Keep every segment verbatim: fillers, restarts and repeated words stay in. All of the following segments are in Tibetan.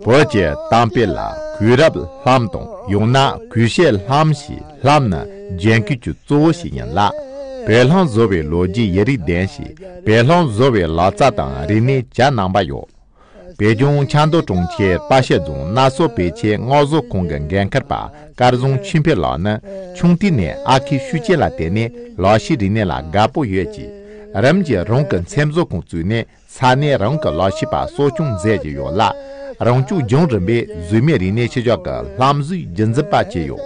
བོད་ཀྱི་གཏམ་དཔེ་ལ་གོས་རབ་ལྷམ་དང་ཡང་ན་གོས་ཕྱེད་ལྷམ་ཞེས། ལྷམ་ནི་རྒྱན་གོས་ཀྱི་གཙོ་བོ་ཞིག་ཡིན་ལ། བོད་ལྷམ་བཟོ་བའི་ལོ་རྒྱུས་ཡིག་རིགས་ལྡན་ཞིང་། བོད་ལྷམ་བཟོ་བའི་ལག་རྩལ་དང་རིག་གནས་ཇ་ནང་པ་ཡོད། བོད་ལྗོངས་ཆབ་མདོ་གྲོང་ཁྱེར་དཔའ་ཤོད་རྫོང་སྣ་སོ་བོད་ཆས་རྔ་བཟོ་ཁང་གི་འགན་འཁུར་པ་སྐལ་བཟང་ཆོས་འཕེལ་ལགས་ནི་ཆུང་དུས་ནས་ཨ་ཁུ་ཤུགས་ཅན་ལ་བརྟེན་ནས་ལག་ཤེས་རིག་གནས་ལ་དགའ་པོ་ཡོད་ཅིང་། རིམ་གྱིས་རང་གི་ཚེམ་བཟོ་ཁང་བཙུགས་ནས་ས་གནས་རང་གི་ལག་ཤེས་པ་གསོ་སྐྱོང་མཛད་ཀྱི་ཡོད་ལ། རང་སྐྱོང་ལྗོངས་རིམ་པའི་གཟུགས་མེད་རིག་གནས་ཆེད་སྦྱོང་གི་ལྷམ་བཟོའི་རྒྱུན་འཛིན་པ་བྱས་ཡོད།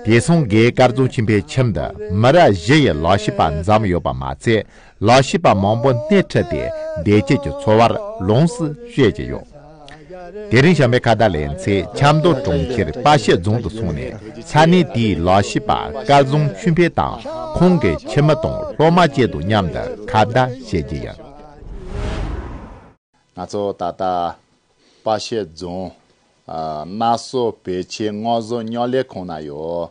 དེང་སང་རྒན་སྐལ་བཟང་ཆོས་འཕེལ་ཁྱིམ་དུ་མི་རབས་བཞི་ཡི་ལག་ཤེས་པ་འཛོམས་ཡོད་པ་མ་ཚད། ལག་ཤེས་པ་མང་པོ་སྣེ་ཁྲིད་དེ་བདེ་སྐྱིད་ཀྱི་འཚོ་བར་ལོངས་སུ་སྤྱོད་ཀྱི་ཡོད། དེ་རིང་གཤམ་པའི་ཁ་བརྡ་ལེ་ཚན་ཆབ་མདོ་གྲོང་ཁྱེར་དཔའ་ཤོད་རྫོང་དུ་སོང་ནས་ས་གནས་དེའི་ལག་ཤེས་པ་སྐལ་བཟང་ཆོས་འཕེལ་དང་ཁོང་གི་ཁྱིམ་མི་དང་སློབ་མ་བཅས་དང་མཉམ་དུ་ཁ་བརྡ་བྱེད་རྒྱུ་ཡིན། ང་ཚོ་ད་ལྟ་དཔའ་ཤོད་རྫོང་ཨ་སྣ་སོ་བོད་ཆས་རྔ་བཟོ་མཉམ་ལས་ཁང་ན་ཡོད།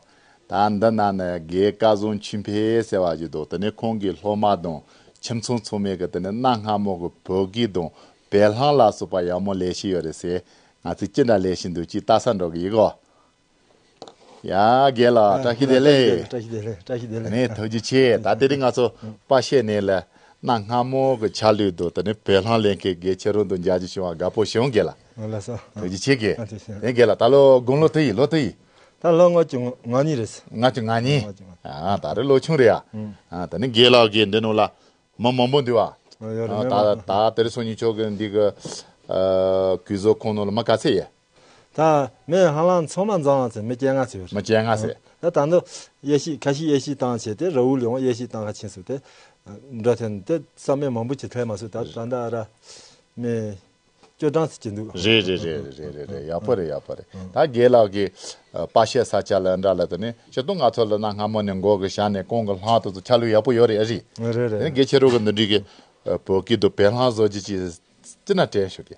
ད་འདི་ན་ནི་རྒན་སྐལ་བཟང་ཆོས་འཕེལ་ཟེར་བ་ཞིག་འདུག་དེ་ནས་ཁོང་གི་སློབ་མ་དང་ཁྱིམ་ཚང་ཚང་མས་གི་དེ་ནས་གནའ་སྔ་མོ་གི་བོད་གོས་དང་བོད་ལྷམ་ལ་སོགས་པ་ཡག་མོ་ལས་ཤེས་ཡོད་རེད་ཟེར། ང་ཚོས་ཅི་འདྲ་ལས་ཤེས་འདུག་ཅིག་ལྟ་ས་འགྲོ་གི་ཡིན་གོ། ཡ་རྒན་ལགས་བཀྲ་ཤིས་བདེ་ལེགས། བཀྲ་ཤིས་བདེ་ལེགས། བཀྲ་ཤིས་བདེ་ལེགས། ནས་ཐུགས་རྗེ་ཆེ། ད་དེ་རིང་ང་ཚོ་དཔའ་ཤོད་ནས་ལ་གནའ་སྔ་མོ་གི་ཆ་ལུགས་དང་དེ་ནས་བོད་ལྷམ་ལེན་མཁན་རྒན་ཁྱེད་རང་དང་མཇལ་རྒྱུ་བྱུང་བ་དགའ་པོ་བྱུང་རྒན་ལགས། ཨོ་ལགས་སོ། ཐུགས་རྗེ་ཆེ་རྒན། ཨ་ཐུགས་རྗེ་ཆེ། ཨེ་རྒན་ལགས་ད་ལོ་དགུང་ལོ་དུ་ཡིན་ལོ་དུ་ཡིན། ད་ལོ་ལྔ་བཅུ་ང་གཉིས་རེད། ལྔ་བཅུ་ང་གཉིས། ལྔ་བཅུ་ང་གཉིས། ཨ་ད་རེས་ལོ་ཆུང་རེད་ཡ། ཨ་ད་ནི་རྒན་ལགས་ཀྱི་འདི་ནང་ལ་མི་མང་པོ་འདུག་བ། ཨ་ཡོད་རེད། ཨ་མི་མང་པོ། ད་ད་དེ་རིང་སང་ཉིན་ཆོག་གི་འདི་གི་ཨ་གོས་བཟོ་ཁང་ནང་ལ་མི་ག་ཚད་ཡོད། ད་མི་ཧ་ལམ་ཚང་མ་འཛོམས་ཚེ་མི་བཅོ་ལྔ་ཙམ་ཡོད་རེད། མི་བཅོ་ལྔ་ཙམ། ད་ད་ལྟ་དབྱེ་ཞིབ་ཁ་ཤས་དབྱེ་ཞིབ་བཏང་བྱས་ཏེ་ར་ཨུལ་ཡོང་དབྱེ་ཞིབ་བཏང་ཁ་ཕྱིན་སོང་དེ་འགྲོ་ཐེངས་དེ་ས་མི་མང་པོ་ཅིག་ཐོན་མ་སོང་། ད་ད་ལྟ་ར་མི་སྐྱོ་གྲང་ཙམ་ཅིག་འདུག་རེད་རེད་རེད་རེད་རེད། ཡག་པོ་རེད། ཡག་པོ་རེད། ད་རྒན་ལགས་ཀྱི་ཨ་དཔའ་ཤོད་ས་ཆ་ལ་འདྲ་ལ་དེ་ནི་སྤྱིར་བཏང་ང་ཚོ་ལ་གནའ་སྔ་མོ་ནས་མགོ་གི་བཞག་ནས་གོང་གི་ལྷམ་དེ་ཚོ་ཆ་ལུགས་ཡག་པོ་ཡོད་རེད། ཨ་རེད། རེད་རེད། དེ་ནི་རྒན་ཁྱེད་རང་གི་འདི་འདྲའི་གི་ཨ་བོད་སྐད་དུ་བོད་ལྷམ་བཟོ་རྒྱུ་ཅིག་ཅི་ན་དྲན་ཞུ་གི།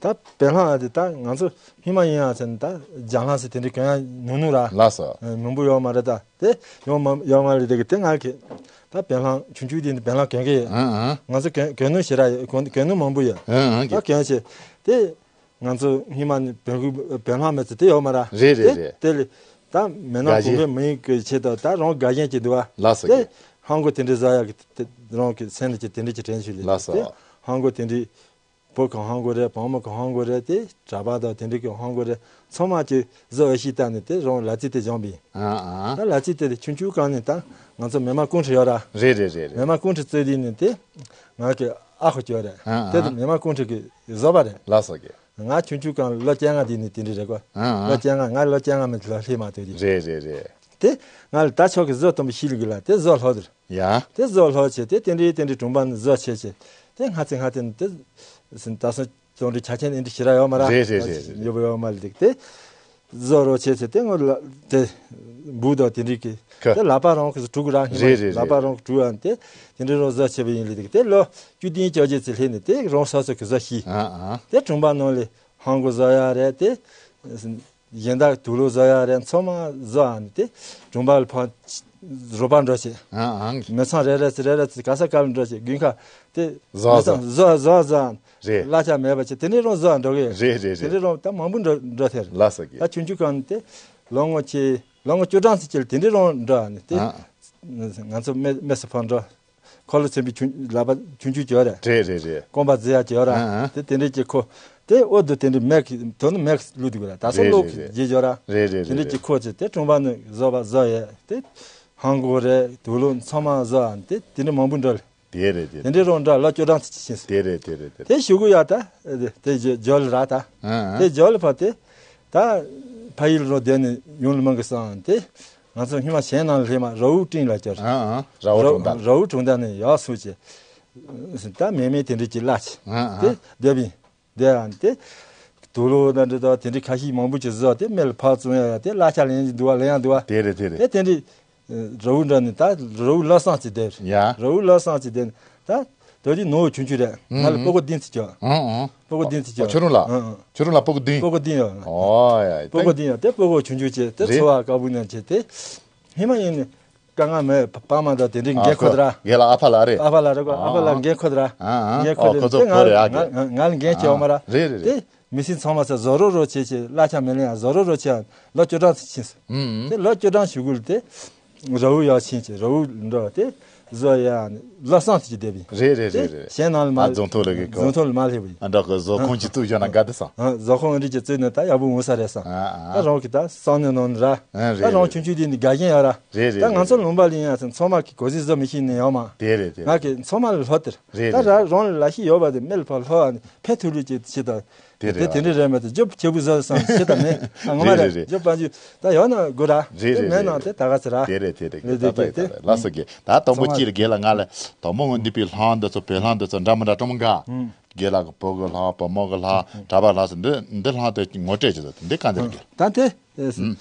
ད་བོད་ལྷམ་ཨ་དེ་ད་ང་ཚོ་སྔོན་མ་ཡིན་ཡང་ཟེར་ན་ད་རྒྱ་ལྷམ་ཟེར་དེ་འདྲའི་གོན་ཡ་ཉུང་ཉུང་ར། ལགས་སོ། ཨ་མང་པོ་ཡོད་མ་རེད། ད་དེ་ཡོད་མ་ཡོད་མ་རེད། དེ་གི་དེ་ང་གི་ད་བོད་ལྷམ་ཆུང་ཆུང་དེ་བོད་ལྷམ་གོན་གི་ཡོད། ཨང་ཨང་། ང་ཚོ་གོན་གོན་ནུས་ཞེ་དྲག་ཡོད། གོན་གོན་ནུས་མང་པོ་ཡོད། ཨང་ཨང་། ད་གོན་བྱས་དེ་ང་ཚོ་སྔོན་མ་ནས་བོད་ཁུལ་བོད་ལྷམ་མེད་ཚེ་དེ་ཡོད་མ་ར། རེད་རེད་རེད། དེ་དེ་ལས་ད་མེད་ན་དགའ་གོང་ཞེན་འཕེལ་མི་ཡིན་གི་ཆེད་དུ་ད་རང་དགའ་ཞེན་གྱི་འདུག་བ། ལགས་སོ། དེ་གི་ལྷམ་གོ་དེ་འདྲའི་བཟོ་ཡག་གི་དེ་རང་གི་སེམས་ལ་ཅིག་དེ་འདྲའི་ཅིག་དྲན་བྱུང་ལེ། ལགས་སོ། དེ་ལྷམ་གོ་དེ་འདྲའི་བུ་གི་ལྷམ་གོ་རེད། བུ་མོ་གི་ལྷམ་གོ་རེད། དེ་གྲྭ་པ་དང་དེ་འདྲའི་གི་ལྷམ་གོ་རེད། ཚང་མ་གྱི་བཟོ་འོས་ཤིག་བཏང་ནས་དེ་རང་ལག་རྩལ་དེ་སྦྱངས་པ་ཡིན། ཨ་ཨ། ད་ལག་རྩལ་དེ་ཆུང་ཆུང་སྒང་ནས་ད་ང་ཚོ་མི་དམངས་ཀུང་ཧྲི་ཡོད་ར། རེད་རེད་རེད་རེད། མི་དམངས་ཀུང་ཧྲི་བཙུགས་དུས་ནས་དེ་ང་གི་ཨ་ཁུ་ཅིག་ཡོད་རེད། ཨ་ཨ། དེ་དེ་མི་དམངས་ཀུང་ཧྲི་གི་བཟོ་པ་རེད། ལགས་སོ་གི། ང་ཆུང་ཆུང་སྒང་ལོ་བཅོ་ལྔ་དེ་ནས་དེ་འདྲ་རེད་གོ། ཨ་ཨ། ལོ་བཅོ་ལྔ། ང་ལོ་བཅོ་ལྔ་མིན་ལོ་སླེབས་མ་ཐུབ་དེ། རེད་རེད་རེད། དེ་ང་ལ་ད་ཆོག་གི་བཟོ་གཏོང་པ་ཤེས་ལུགས་ལ་དེ་བཟོ་ལྷོ་དེར། ཡ། དེ་བཟོ་ལྷོ་བྱས་དེ་དེ་འདྲའི་དེ་འདྲའི་གྲོང་པ་ནས་བཟོ་བྱས་བྱས་དེ་སྔ་ཚེ་སྔ་ཚེ་ནས་དེ་ཟིན་ད་སོང་བཅོམ་འདྲི་ཆ་ཆེན་འདི་འདྲ་ཞེ་དྲག་ཡོད་མ་ར། རེད་རེད་རེད་རེད། ཡོད་པ་ཡོད་མ་རེད། དེ་བཟོ་རོགས་བྱས་བྱས་དེ་ངོ་ལ་དེ་འབུ་དང་དེ་འདྲའི་གི་ཁ། དེ་ལག་པ་རང་གིས་གྲུག་ར། རེད་རེད་རེད། ལག་པ་རང་གིས་གྲུག་ཨ། དེ་དེ་འདྲའི་རང་བཟོ་བྱས་པ་ཡིན་ལེ། དེ་དེ་ལོ་བཅུ་བདུན་བཅོ་བརྒྱད་ཙམ་སླེབས་ནས་དེ་རང་སོ་སོ་གིས་བཟོ་ཤེས། ཨ་ཨ། དེ་གྲོང་པ་ནང་ལ་ལྷམ་གོག་བཟོ་ཡག་རེད། དེ་གཞན་དག་དུག་ལོག་བཟོ་ཡག་རེད། ཚང་མ་བཟོ་ཨ་ནི་དེ་གྲོང་པ་ལ་ཕར་རོགས་པ་འགྲོ་བྱས། ཨ་ཨང་། མི་ཚང་རེ་རེ་ཚོ་རེ་རེ་ཚོ་ག་ས་ག་ལ་འགྲོ་བྱས་དགུན་ཁ་དེ་བཟོ་མི་ཚང་བཟོ་བཟོ་བཟོ་ཨ་ནི། རེད། གླ་ཆ་མེད་པ་བྱས་དེ་འདྲའི་རང་བཟོ་ཨ་འགྲོ་གི་ཡོད། རེད་རེད་དེ་རེད། འདྲའི་རང་ད་མང་པོ་འགྲོ་འགྲོ་ཐལ། ལགས་སོ་གི། ད་ཆུང་ཆུང་སྒང་ནས་དེ་ལོ་ངོ་ཆེ་ལོ་ངོ་བཅུ་གྲངས་ཙམ་ཅིག་ལ་དེ་འདྲའི་རང་འགྲོ་ཨ་ནི་དེ། ཨ། ང་ཚོ་མེ་མེ་སི་ཕར་འགྲོ། འཁོར་ལོ་ཚན་པའི་ཆུང་ལག་པ་ཆུང་ཆུང་ཅིག་ཡོད་རེད། རེད་རེད་རེད། རྐང་པ་འཛེག་ཡག་ཅིག་ཡོད་ར། ཨ་ཨ། དེ་དེ་འདྲས་ཀྱི་ཁོ། དེ་འོ་དུ་དེ་འདྲས་མེག་དོ་ནི་མེག་ལུས་འདུག་ར། ད་སོ་རེད་ལོག་རེད་རེད། རྗེས་ཡོད་ར། རེད་རེད་རེད། དེ་འདྲས་ཀྱི་ཁོ་ཚེ་དེ་གྲོང་པ་ནི་བཟོ་བ་བཟོ་ཡས་དེ། ཧང་གོ་རེད་དུག་ལོག་ཚང་མ་བཟོ་ཨ་དེ་དེ་འདྲས་མང་པོ་འགྲོ་ལ། དེ་རེད་དེ་དེ་འདྲས་རེད། རོང་འདྲ་ལོ་བཅུ་གྲངས་ཚོད་ཅིག་ཕྱིན་སོང་། དེ་རེད་དེ་རེད་དེ་རེད། དེ་ཞུ་གི་ཡ་ད། དེ་ཇོ་ལ་ར་ད། ཨ་ཨ། དེ་ཇོ་ལ་ཕ་དེ། ད་ཕ་ཡུལ་རོ་བསྡད་ནས་ཡོང་ལ་མང་གི་སང་དེ། ང་ཚོ་ཉི་མ་གཞན་ནང་ལ་སླེབས་མ་ར་ཝུ་ཀྲིན་ལ་བཅར། ཨ་ཨ། ར་ཝུ་གྲོང་རྡལ། ར་ཝུ་གྲོང་རྡལ་ནས་ཡར་སོང་བྱས། ད་མེ་མེ་དེ་འདྲ་ཅིག་གླ་བྱས། ཨ་ཨ། དེ་བསྡད་པ་ཡིན། བསྡད་ཡང་དེ། དུག་ལོག་དང་འདྲ་དང་དེ་འདྲ་ཁ་ཤས་མང་པོ་ཅིག་བཟོས་དེ་མེ་ལ་ཕར་བཙོང་ཡ་ཡ་དེ་གླ་ཆ་ལེན་གྱི་འདུག་བ་ལེན་ཡ་འདུག་བ། དེ་རེད་དེ་རེད། དེ་དེ་འདྲ། ར་ཝུ་འདྲ་ནི་ད་ར་ཝུ་ལོ་སང་ཅིག་བསྡད། ཡ། ར་ཝུ་ལོ་སང་ཅིག་བསྡད་ནི་ད། དོ་དེ་ནོ་ཆུང་ཆུང་རེད། ང་ལ་ཨང་སྤོ་གོ་བདུན་ཙམ་ཅིག་ཨང་ཨང་། སྤོ་གོ་བདུན་ཙམ་ཅིག་ཨ། ཁྱོད་རང་ལ། ཨང་ཨང་། ཁྱོད་རང་ལ་སྤོ་གོ་བདུན། སྤོ་གོ་བདུན་ཡོད། ཨོ་ཡ། སྤོ་གོ་བདུན་ཡོད་དེ་སྤོ་གོ་ཆུང་ཆུང་བྱས་དེ་རེད། འཚོ་བ་དཀའ་པོ་ནང་བྱས་དེ། ཧི་མ་ཡིན་ནི། དཀའ་ངལ་མེད། ཕ་མ་དང་དེ་འདྲའི་འགན་ཁུར་དེ་ར། རྒན་ལགས་ཨ་ཕ་ལགས་རེད། ཨ་ཕ་ལགས་རེད་གོ། ཨ་ཕ་ལགས་འགན་ཁུར་དེ་ར། ཨ་ཨ། འགན་ཁུར་དེ་ཁོ་ཚོ་དེ་ང་ཕོ་རེད་ཨ། ང་ང་ལ་འགན་ཁྱེར་ཡོད་མ་ར། རེད་རེད་རེད། དེ་མི་སེར་ཚང་མ་ས་བཟོ་རོགས་རོགས་བྱེད་ཅེས། གླ་ཆ་མི་ལེན་ཡ། བཟོ་རོགས་རོགས་བྱེད་ཡ། ལོ་བཅུ་གྲངས་ཕྱིན་སོང་། ཨུམ། དེ་ལོ་བཅུ་གྲངས་ཞུ་གུ་ལ་དེ་ར་བུ་ཡག་ཕྱིན་ཅེས། ར་བུ་འགྲོ་དེ་བཟོ་ཡ་ལོ་གསང་ཐུབ་ཀྱི་བསྡད་པ་ཡིན། རེད་རེད་རེད་རེད། གཞན་ནང་ལ་མ། ཨ་རྫོང་ཐོག་ལ་གི་གོ། རྫོང་ཐོག་ལ་མ་སླེབས་པ་ཡིན། ཨ་འདྲ་གི་བཟོ་ཁང་ཅིག་བཙུགས་བཞག་ན་དགའ་བསྡད་སོང་། ཨ་བཟོ་ཁང་འདི་ཅིག་བཙུགས་ནས་ད་ཡག་པོ་འོང་ས་རེད་སོང་། ཨ་ཨ། ད་རང་གི་ད་བསམ་མནོ་ནང་ར། ཨ་རེད་ད་རེད་རང་རེད། ཆུང་ཆུང་དེ་ནི་དགའ་ཞེན་ཡོད་ར། རེད་རེད་ད་ང་རེད་ཚོ་རེད། ལུང་པ་ལ་ཡིན་ཡ་ཚོ་ཚང་མ་གི་གོ་ཟི་བཟོ་མི་ཤེས་ནི་ཡོད་མ། དེ་རེད་དེ་ང་རེད། གི་ཚང་མ་ལ་ལྷོ་དེར། རེད་ད་རེད་ར་རེད། རང་ལ་ལ་ཤི་ཡོད་པ་དེ་མི་ལ་ཕར་ལྷོ་ཨ་ནི་ཕེ་ཐུ་ལུ་ཅིག་ཅི་ད། དེ་དེ་རེད། དེ་འདྲ་རེད་མ་དེ་རྒྱུ་ཆེ་བུ་བཟོ་སང་ཤི་ད་མེད། ཨ་ངོ་མ་རེད་རེད་རེད་རེད། རྒྱུ་པ་འཇུ་ད་ཡོད་ན་དགོས་ར། རེད་དེ་རེད་མེད་ན་རེད་དེ་ད་ག་ཚོད་ར། དེ་རེད་དེ་རེད། རེད་ད་དེ་ད་དེ་ད་ལ་སོ་གི་ད་དང་པོ་ཚང་མ་ཅི་རེད་རྒན་ལགས་ང་ལ་དང་པོ་ངོ་འདི་པའི་ལྷང་འདི་ཚོ་བེ་ལྷང་འདི་ཚོ་འདྲ་མི་འདྲ་སྤྲོ་མོ་འགའ། ཨུམ། རྒན་ལགས་ཀྱི་བུ་གི་ལྷང་བུ་མོ་གི་ལྷང་གྲྭ་པ་ལྷང་ཟེར་འདི་འདི་ལྷང་དེ་ངོ་སྤྲོད་བྱེད་དོ་འདི་ག་འདི་རེད་རྒན། ད་དེ། ཨེ་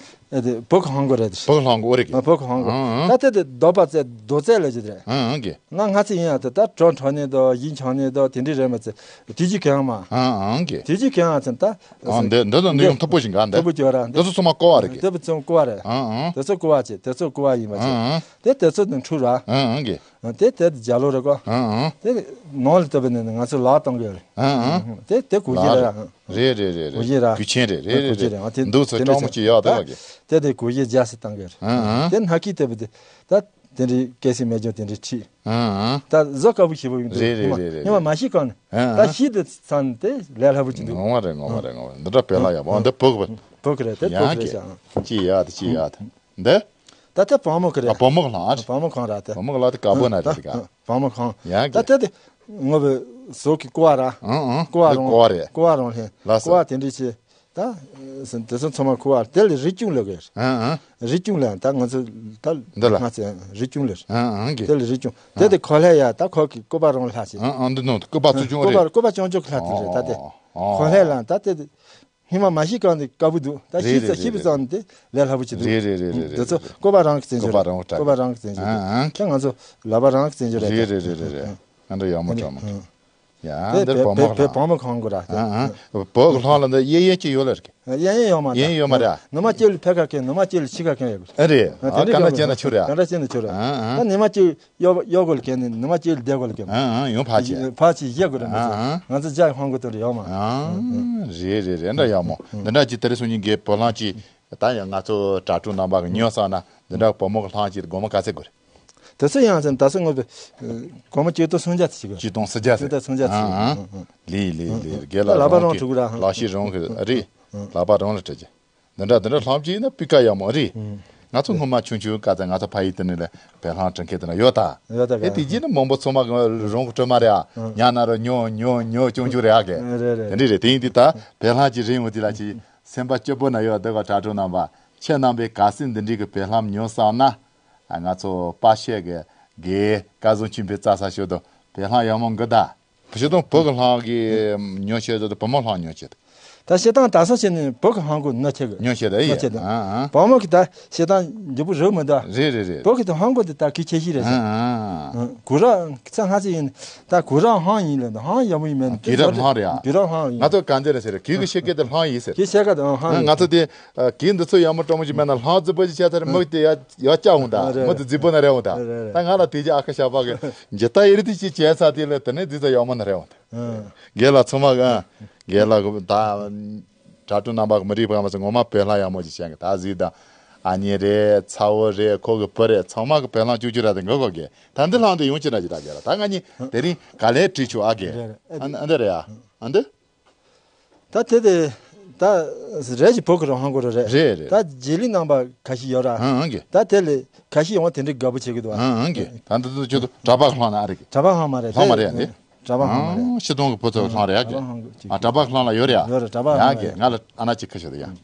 ཨེ་དེ་བོད་ཀྱི་ཧང་གོ་རེད་དེ། བོད་ཀྱི་ཧང་གོ་རེད་གི། ཨ་བོད་ཀྱི་ཧང་གོ། ཨང་ཨང་། ད་དེ་དེ་རྡོ་པ་རྩེ་རྡོ་རྩེ་ལ་ཅི་རེད། ཨང་ཨང་གི། ང་ང་ཚོ་ཡིན་ཡང་དེ་ད་གྲོ་འཕྲོ་ནས་དོ་ཡིན་ཆང་ནས་དོ་དེ་འདྲི་རེད་མ་ཚེ་དེ་ཅི་གང་མ། ཨང་ཨང་གི། དེ་ཅི་གང་ཚེ་ད། ཨང་འདི་འདི་དང་འདི་ཡང་མཐུག་པོ་ཞིག་ག་འདི། མཐུག་པོ་ཅོ་ར་འདི། འདི་ཚོ་ཚང་མ་ཀོ་བ་རེད་གི། དེ་བུ་ཚང་ཀོ་བ་རེད། ཨང་ཨང་། དེ་ཚོ་ཀོ་བ་ཅེ་དེ་ཚོ་ཀོ་བ་ཡིན་མ་ཚེ། ཨང་ཨང་། དེ་དེ་ཚོ་དེ་འཁྲུ་ར། ཨང་ཨང་གི། དེ་དེ་རྒྱ་ལོ་རེད་གོ། ཨང་ཨང་། དེ་ནང་ལ་ལྟ་བུ་ནས་ང་ཚོ་ལག་གཏོང་གི་ཡོད་རེད། ཨང་ཨང་། དེ་དེ་གོ་གི་རེད། རེད་རེད་རེད་རེད། གོ་གི་རེད། དེ་གོ་གི་རེད། གོ་ཆེན་རེད་རེད་རེད་རེད། གོ་གི་རེད། འདུག་ཚོ་དེ་ཀྲོང་མོ་ཅི་ཡག་དེ་བ་གི། དེ་དེ་གོ་གི་རྒྱ་སེ་བཏང་གི་རེད། ཨང་ཨང་། དེ་ནག་གི་ལྟ་བུ་དེ་ད་དེ་འདྲའི་སྐད་སྲིད་མེད་ཅོ་དེ་འདྲའི་ཁྲིད། ཨང་ཨང་། ད་བཟོ་དཀའ་བོ་ཞེ་པོ་ཡིན་འདུག། རེད་རེད་རེད་རེད། ཉི་མ་མ་ཤི་གང་ནས་ཨང་ད་ཨང་ཤི་དེ་ཚང་དེ་ལས་སླ་པོ་ཅི་འདུག། ངོ་མ་རེད་ངོ་མ་རེད་ངོ་མ་རེད། འདི་འདྲ་དཔེ་ལ་ཡག་པོ། ཨང་འདི་བོད་གི་བོད་གི་རེད། དེ་བོད་གི་ཡག་གི། རེད་ཤག། ཨང་། ཅི་ཡག་དེ་ཅི་ཡག་དེ། འདི། ད་ལྟ་བུ་མོ་གི་རེད། ཨ་བུ་མོ་གི་ལྷང་ཨ་རེད། བུ་མོ་གང་ར་དེ། བུ་མོ་གི་ལྷང་དེ་དཀར་པོ་ན་རེད་དེ་ག། བུ་མོ་གང་། ཡང་ད་གི། ལྟ་དེ། ངོ་བོ་ཟོག་གི་ཀོ་བ་ར། ཨང་ཨང་། ཀོ་བ་རོང་། ཀོ་བ་རེད། ཀོ་བ་རོང་ལྷན། ལགས་སོ། ཀོ་བ་དེ་འདྲི་ཆེ། ད། དེ་ཚོ་ཚང་མ་ཀོ་བ་དེ་ལ་རི་ཅུང་ལ་གི། ཨང་ཨང་། རི་ཅུང་ལ་ད་ང་ཚོ་ད། འདི་ལ། ང་ཚོ་རི་ཅུང་ལ། ཨང་ཨང་གི། དེ་ལ་རི་ཅུང་། དེ་དེ་ཁོ་ལྷ་ཡ་ད་ཁོ་གི་ཀོ་བ་རོང་ལྷ་ཆེ། ཨང་ཨང་འདི་ནང་དུ་ཀོ་བ་ཚུ་ཅུང་རེད། ཀོ་བ་ཀོ་བ་ཅུང་ཅུང་ལྷ་དེ་རེད་ད་དེ། ཨོ། ཁོ་ལྷ་ལ་ད་དེ། ཉི་མ་མ་ཤི་གང་དེ་དཀའ་པོ་འདུག། ད་ཤི་རེད་ཚ་ཤི་བའི་རེད་རེད་རེད། ཙང་དེ་ལས་སླ་པོ་ཅིག་འདུག། རེད་རེད་རེད་རེད། དེ་ཚོ་རེད། ཀོ་བ་རང་གི་བཙན་བྱོལ་ཀོ་བ་རང་གི་ཀོ་བ་རང་གི་བཙན་བྱོལ་ཨང་ཨང་། ད་ང་ཚོ་ལ་བ་རང་གི་བཙན་བྱོལ་རེད། རེད་རེད་རེད་རེད་རེད། ཨང་། ཨ་འདྲ་ཡག་མོ་ཨང་གྲོགས་མོ། ཨང་། ཡ་དེ་འདིར་བེ་བོ་མོ་བེ་བེ་ལྷང་བོ་མོ་གང་གོ་ར་དེ། ཨང་ཨང་། བོ་གི་ལྷང་ལ་འདི་གཡས་གཡོན་གཅིག་ཡོད་ལ་རེད། གཡས་གཡོན་ཡོད་མ་རེད། གཡས་གཡོན་ཡོད་མ་རེད། ནུ་མ་གཅིག་ལ་ཕེབས་ཁ་མཁན་ནུ་མ་གཅིག་ལ་ཕྱི་ཁ་མཁན་ཡོད་གི། ཨ་རེད། ཨ་དེ་འདྲ་ག་འདྲ་ཡོད་མ་བྱས་ན་ཆོག་རེད། ག་འདྲ་བྱས་ན་ཆོག་རེད། ཨང་ཨང་། ད་ནུ་མ་གཅིག་གཡོ་གཡོ་གོ་ལ་གན་ནི་ནུ་མ་གཅིག་ལ་བསྡད་གོ་ལ་གན། ཨང་ཨང་། ཡོང་ཕར་བྱས། ཕར་བྱས་བཞེས་དགོས་རེད་མ་ཨང་ཚོ། ཨང་། ང་ཚོ་རྒྱ་ཡི་ཧང་གོ་དོན་རེད་ཡོད་མ། ཨང་། རེད་རེད་རེད། འདྲ་ཡག་མོ། འདི་འདྲ་ཅིག་དེ་རིང་སང་ཉིན་རྒན་བོ་ལྷང་ཅིག་ད་ཡང་ང་ཚོ་དྲ་གྲོགས་རྣམ་པ་གི་ཉོ་བསམ་ན་འདི་འདྲ་བུ་མོ་གི་ལྷང་ཅིག་སྒོར་མོ་ག་ཚད་དགོས་རེད། དེ་ཚོ་ཡང་ཚན་ད་སོ་ངོ་བོ། སྒོར་མོ་གཅིག་སྟོང་སུམ་བརྒྱ་ཅིག་གོ། གཅིག་སྟོང་སུམ་བརྒྱ་ཟེར། སུམ་བརྒྱ་སུམ་བརྒྱ་ཨང་ཨང་། ལི་ལི་ལི། རྒན་ལགས་ལག་པ་རང་རང་གི་གྲུ་གུ་ར་ཧང་། ལག་ཤེས་རང་གི་རེད། ལག་པ་རང་ལ་སྤྲད་ཀྱི། འདི་འདྲ་འདི་འདྲ་ལྷམ་གཅིག་ཡིན་ན་སྤུས་ཀ་ཡག་མོ་རེད། ང་ཚོ་སྔོན་མ་ཆུང་ཆུང་སྐབས་དེ་ང་ཚོ་ཕ་ཡུལ་དེ་ནས་ལ་བེ་ལྷང་སྤྲད་མཁན་དེ་ན་ཡོད་ད། ཡོད་ད་ག། ཨེ་དེ་རྗེས་ནི་མང་པོ་ཚང་མ་རང་གི་སྤྲོད་མ་རེད་ཨ། ཉ་ན་རོ་ཉོ་ཉོ་ཉོ་ཆུང་ཆུང་རེད་ཨ་གས། རེད་རེད། དེ་འདྲ་རེད། དེ་ཡིན་དུས་ད་བེ་ལྷང་གཅིག་རིན་འོང་དེ་ལ་ཅིག་སེམས་པ་སྐྱིད་པོ་ན་ཡོད་དེ་ག། དྲ་གྲོགས་རྣམ་པ་ཁྱེད་རྣམ་པས་གལ་སྲིད་འདི་འདྲའི་གི་བེ་ལྷང་ཉོ་བསམ་ན། ང་ཚོ་པ་ཤད་གི་དགེ་སྐལ་བཟང་ཆོས་འཕེལ་རྩ་ས་ཤོད་དོ། བེ་ལྷང་ཡག་མོ་འགི་ད། བུ་ཤི་དང་བུ་གི་ལྷང་གི་ཉོ་ཆེད་དུ་བུ་མོ་ལྷང་ཉོ་ཆེད་དུ། ད་ཤི་དང་ད་སོ་ཆེ་ནི་བུ་གི་ཧང་གོ་ཉོ་ཆེད་གི། ཉོ་ཆེད་དུ་ཨེ་ཉོ་ཆེད་དུ། ཨ་ཨ། བུ་མོ་གི་ད་ཤི་དང་འཇུ་བུ་རུ་མི་ད། རེད་རེད་རེད། བུ་གི་ད་ཧང་གོ་དེ་ད་གི་ཆེ་ཤི་རེད། ཨ་ཨ། གུ་ར་ཚ་ང་ཚ་ཡིན་ད་གུ་ར་ཧང་ཡིན་ལ་ད་ཧང་ཡག་མོ་ཡིན་མེད། གུ་ར་ལྷང་རེད་ཨ། གུ་ར་ཧང་ཡིན། ང་ཚོ་ག་འདི་རེད་ཟེར་གི་གི་ཤི་གི་དེ་ལྷང་ཡིན་ཟེར། གི་ཤི་ག་དེ་ཧང་ཡིན། ང་ཚོ་དེ་གི་འདི་ཚོ་ཡག་མོ་སྤྲོ་མོ་ཅིག་མེད་ན་ལྷང་རྫི་པོ་ཅིག་བྱས་ཚར་མིག་དེ་ཡ། ཡག་ཅག་འོང་ད། ཨ་རེད། མི་དེ་རྫིག་པོ་ན་རེ་འོང་ད། རེད་རེད། ད་ང་ལ་དེ་རྗེས་ཨ་ཁ་ཤ་པ་གི་ཇི་ལྟ་ཡི་རི་དེ་ཅི་བྱས་ས་དེ་ལ་དེ་ནས་རྫིག་ཚ་ཡག་མོ་ན་རེ་འོང་ད། ཨ། རྒན་ལགས་ཚང་མ་གི་ཨ། རྒན་ལགས་གི་ད། དྲ་གྲོགས་རྣམ་པ་གི་མི་རིགས་པ་མ་ཟད་ངོ་མ་བེ་ལྷང་ཡག་མོ་ཅིག་བྱས་གི་ད་གཟིགས་དང་། ཨ་མྱེས་རེད་ཚ་བོ་རེད་ཁོ་གི་བུ་རེད་ཚང་མ་གི་བེ་ལྷང་ཅུ་ཅུ་ར་དེ་འགོ་གོ་གི་ད་འདི་ལྷང་དེ་ཡོང་ཅི་ན་ཅི་ད་རྒན་ལགས་ད་ང་གཉིས་དེ་རིང་ག་ལེ་བྲིས་ཆོག་ཨ་གི། རེད་རེད། ཨ་འདི་རེད་ཨ། ཨ་འདི། ད་དེ་དེ་ད་རེད་ཀྱི་བོད་ཀྱི་རང་ཧང་གོ་རེད། རེད་རེད། ད་རྗེས་ལུས་རྣམ་པ་ཁ་ཤས་ཡོད་ར། ཨང་ཨང་གི། ད་དེ་ལས་ཁ་ཤས་ཡོང་བ་དེ་འདྲའི་དགའ་པོ་བྱེད་ཀྱི་འདུག་ཨ། ཨང་ཨང་གི། ད་འདི་ཚོ་ཁྱོད་ཚོ་གྲྭ་པ་ལྷང་ན་ཨ་རེད་གི། གྲྭ་པ་ལྷང་མ་རེད། ལྷང་མ་རེད་ཨ་འདི། གྲྭ་པ་ལྷང་མ་རེད། ཨང་ཤི་དོང་གི་བུ་ཚོ་ལྷང་རེད་ཨ་གི། གྲྭ་པ་ལྷང་གི་ཅིག་ཨ་གྲྭ་པ་ལྷང་ལ་ཡོད་རེད་ཨ། ཡོད་རེད་གྲྭ་པ་ལྷང་ཡ་གི་ང་ལ་ཨ་ན་ཅིག་ཁ་ཤོད་དེ་ཡ། ཨང་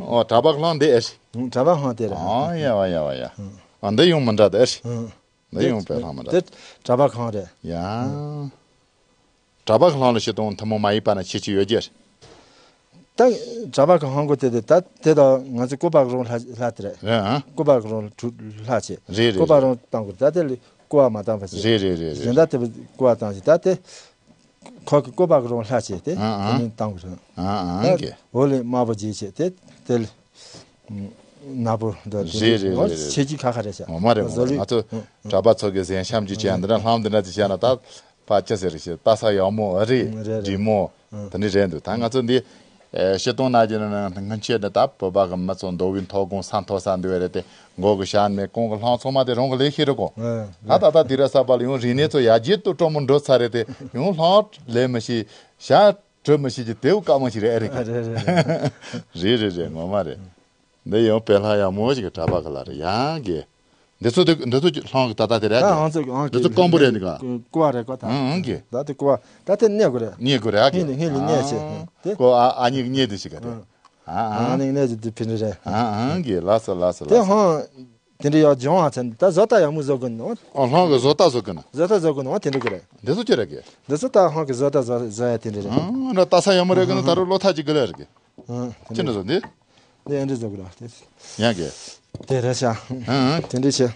ཨོ་གྲྭ་པ་ལྷང་འདི་ཨེ་ཤི། གྲྭ་པ་ལྷང་དེ་རེད། ཨང་ཡ་བ་ཡ་བ་ཡ། ཨ་འདི་ཡོང་མི་འདྲ་དེ་ཨེ་ཤི། འདི་ཡོང་བེ་ལྷང་མི་འདྲ། དེ་གྲྭ་པ་ལྷང་རེད། ཡ། གྲྭ་པ་ལྷང་ལ་ཤི་དོང་ཐུན་མོང་མ་ཡིན་པ་ན་ཁྱད་ཆོས་ཡོད་རྒྱུ་རེད། ད་གྲྭ་པ་གི་ཧང་གོ་དེ་དེ་ད་དེ་དང་ང་ཚོ་ཀོ་པ་གི་རོང་ལྷ་ལྷ་དེ་རེད། རེད་ཨང་། ཀོ་པ་གི་རོང་ཁྲུ་ལྷ་ཆེ། རེད་རེད་ཀོ་པ་རེད། རོང་བཏང་དགོས་ད་དེ་ལས་ཀོ་བ་མ་བཏང་བ་ཆེ། རེད་རེད་རེད་རེད། གཞན་ད་དེ་ཀོ་བ་བཏང་ཆེ་ད་དེ་ཁོ་གི་ཀོ་པ་གི་རོང་ལྷ་ཆེ་དེ་ཨང་ཨང་། དེ་ནི་བཏང་དགོས་རེད། ཨང་ཨང་གི། འོ་ལེ་དམར་པོ་རྗེས་ཆེ་དེ་དེ་ལས། ནག་པོ་འདྲ་དེ་རེད་རེད་རེད་རེད། ཆེ་གཅིག་ཁ་ཁ་རེད་ཤག་ངོ་མ་རེད། ངོ་མ་རེད། ང་ཚོ་གྲྭ་པ་ཚོ་གི་གཟན་ཤམ་གཅིག་བྱས་ཡ་འདི་འདྲ་ལྷམ་འདི་འདྲ་ཅིག་བྱས་ན་ད་ཕ་ཅི་ཟེར་ཞེས་ལྟ་ས་ཡག་མོ་རེད། རེད་རེད། འདྲིས་མོ་དེ་འདྲ་རེད་འདུག་ད་ང་ཚོ་འདི་ཨེ་སྤྱིར་བཏང་ན་གྱི་ནང་སྔོན་ཆད་ནས་ད་བོད་པ་གི་མི་ཚོ་མདོ་དབུས་མཐོ་སྒང་ས་མཐོ་ས་འདི་བས་རེད་དེ། མགོ་གི་ཞྭ་ནས་གོང་གི་ལྷམ་ཚང་མ་དེ་རང་གི་ལས་ཤེས་རེད་གོ། ད་ད་ད་དུས་རབས་གསར་པ་ལ་ཡང་རིག་གནས་ཚོ་ཡར་རྒྱས་དུ་སྤྲོ་མོ་འགྲོ་ཚར་རེད་དེ། ཡང་ལྷམ་ལས་མི་ཤེས། ཞྭ་གྲུ་མི་ཤེས་ཀྱི་དེའུ་དཀའ་མོ་ཞིག་རེད། ཨེ་རེད། ཨ་རེད་རེད། རེད་རེད་རེད། ངོ་མ་རེད། འདི་ཡང་དཔེ་ལྷམ་ཡག་མོ་ཞིག་གི་གྲྭ་པ་གི་ལ་རེད། ཡང་གི་འདི་ཚོ་དེ་འདི་ཚོ་ལྷམ་གི་ད་ལྟ་དེ་རེད། ད་ང་ཚོ་ཨང་འདི་ཚོ་སྐམ་པོ་རེད། འདི་ག་ཀུ་བ་རེད་ཀོ་ད། ཨང་ཨང་གི་ད་དེ་ཀུ་བ་ད་དེ་གནས་དགོས་རེད། གནས་དགོས་རེད། ཨ་གི་སྔོན་ལ་སྔོན་ལ་གནས་ཆེ་དེ་ཀོ་ཨ་ཨ་གཉིས་གནས་དེ་ཞིག་ག་རེད། ཨ་ཨ་ཨ་ནི་གནས་དེ་དེ་ཕིན་རེད། ཨ་ཨང་གི་ལགས་སོ་ལགས་སོ་དེ་ལགས་སོ། ཧང་། དེ་འདྲ་ཡག་སྦྱོང་བ་ཚན་ད་བཟོ་ལྟ་ཡག་མོ་བཟོ་དགོས་ནོ། ཨ་ལྷམ་གི་བཟོ་ལྟ་བཟོ་དགོས་ན། བཟོ་ལྟ་བཟོ་དགོས་ནོ་དེ་འདྲ་གི་རེད། འདི་ཚོ་ཅི་རེད་གི་འདི་ཚོ་ད་ཧང་གི་བཟོ་ལྟ་བཟོ་བཟོ་ཡ་དེ་འདྲ་རེད། ཨང་ན་ལྟ་ས་ཡག་མོ་རེད་གི་ན་ད་རུང་བློ་ཐག་ཅིག་གི་ལ་རེད་གི་ཨང་དེ་ཅི་འདྲ་འདྲ་བཟོ་འདི། འདི་ཨེ་འདྲ་བཟོ་གི་ར་དེ། ཡང་གི་དེ་རེད་ཤག་ཨང་དེ་འདྲ་བྱེད།